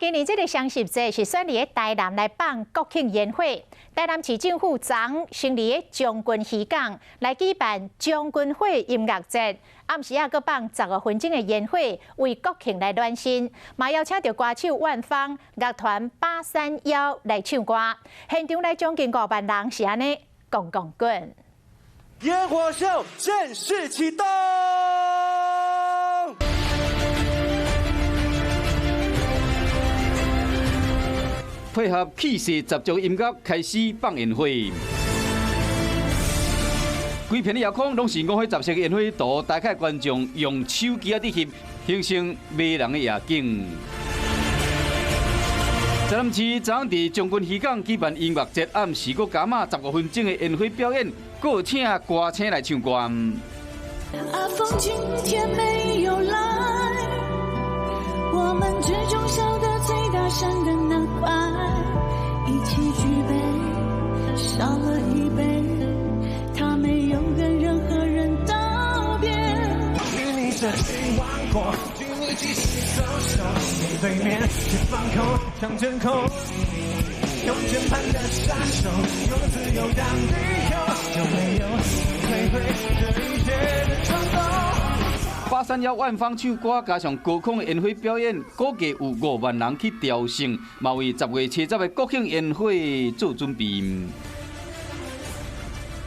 今年這个雙十節是選佇台南來放國慶煙火。台南市政府昨先佇將軍漁港來舉辦將軍火音樂節，暗時仔閣放15分鐘的煙火，為國慶來暖身。嘛邀請著歌手萬芳樂團831來唱歌，現場來將近5萬人是按呢摃摃滾。煙火秀正式啟動。配合氣勢十足音樂開始放煙火，規片的夜空攏是五花十色的煙火圖，大概觀眾用手機仔佇翕，形成迷人的夜景。台南市昨昏佇將軍漁港舉辦音樂節，暗時閣加碼15分鐘的煙火表演，閣請歌星來唱歌。阿鳳今天沒有來，我們之中笑得最大聲的男孩，一起舉杯，少了一杯，他沒有跟任何人道別。與你這起玩過，與你繼續走秀，面對面去放空，像真空，用鍵盤的殺手，用自由當理由，有沒有摧毀這一切的衝動？ 831萬芳唱歌，加上高空的煙火表演，估計有5萬人去朝聖，嘛為10月7日的國慶煙火做準備。